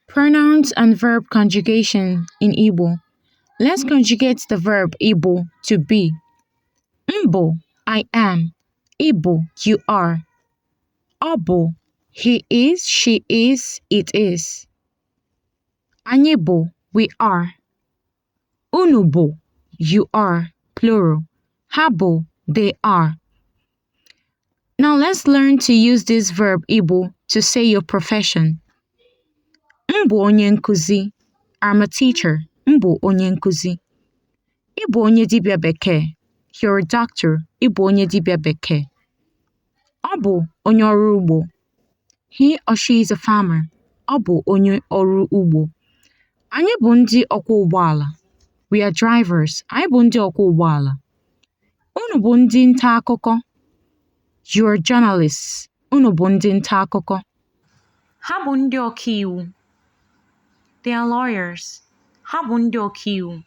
Pronouns and verb conjugation in Igbo. Let's conjugate the verb ịbụ, to be. M bụ, I am. Ị bụ, you are. Ọ bụ, he is, she is, it is. Anyị bụ, we are. Unu bụ, you are, plural. Ha bụ, they are. Now let's learn to use this verb ịbụ to say your profession. M bụ onye nkuzi. I'm a teacher. M bụ onye nkuzi. Ị bụ onye dibịa bekee. You're a doctor. Ị bụ onye dibịa bekee. Ọ bụ onye ọrụ ugbo. He or she is a farmer. Ọ bụ onye ọrụ ugbo. Anyị bụ ndị ọkwọ ụgbọala. We are drivers. Anyị bụ ndị ọkwọ ụgbọala. Unu bụ ndị nta akụkọ. You are journalists. Unu bụ ndị nta akụkọ. Ha bụ ndị ọkaiwu. They are lawyers. Ha bụ ndị ọkaiwu.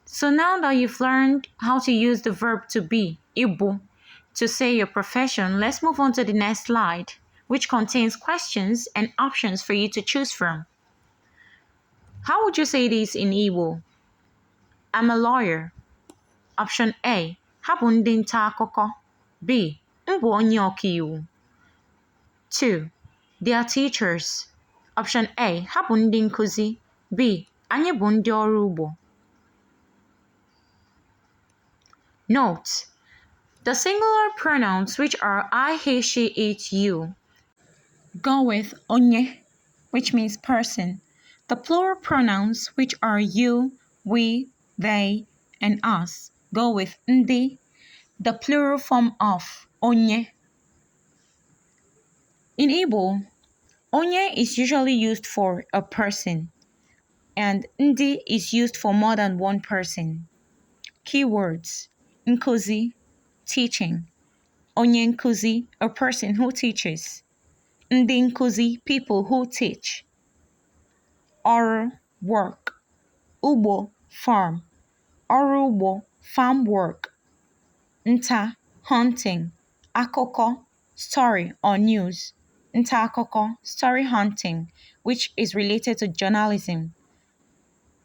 So now that you've learned how to use the verb to be, ịbụ, to say your profession, let's move on to the next slide, which contains questions and options for you to choose from. How would you say this in Igbo? I'm a lawyer. Option A. Ha bụ ndị nta akụkọ. B. M bụ onye ọkaiwu. 2. They are teachers. Option A. Ha bụ ndị nkuzi. B. Anyị bụ ndị ọrụ ugbo. Note: The singular pronouns, which are I, he, she, it, you, go with onye, which means person. The plural pronouns, which are you, we, they, and us, go with ndị, the plural form of onye. In Igbo, onye is usually used for a person, and ndị is used for more than one person. Keywords: Nkuzi, teaching. Onye nkuzi, a person who teaches. Ndị nkuzi, people who teach. Ọrụ, work. Ugbo, farm. Ọrụ ugbo, farm work. Nta, hunting. Akụkọ, story or news. Nta akụkọ, story hunting, which is related to journalism.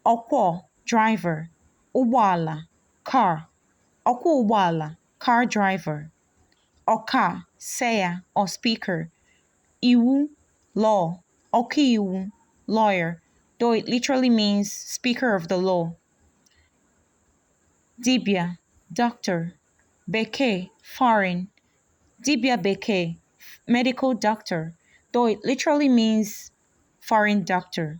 Ọkwọ, driver. Ụgbọala, car. Ọkwọ ụgbọala, car driver. Ọka, sayer or speaker. Iwu, law. Ọkaiwu, lawyer, though it literally means speaker of the law. Dibia, doctor. Bekee, foreign. Dibia bekee, medical doctor, though it literally means foreign doctor.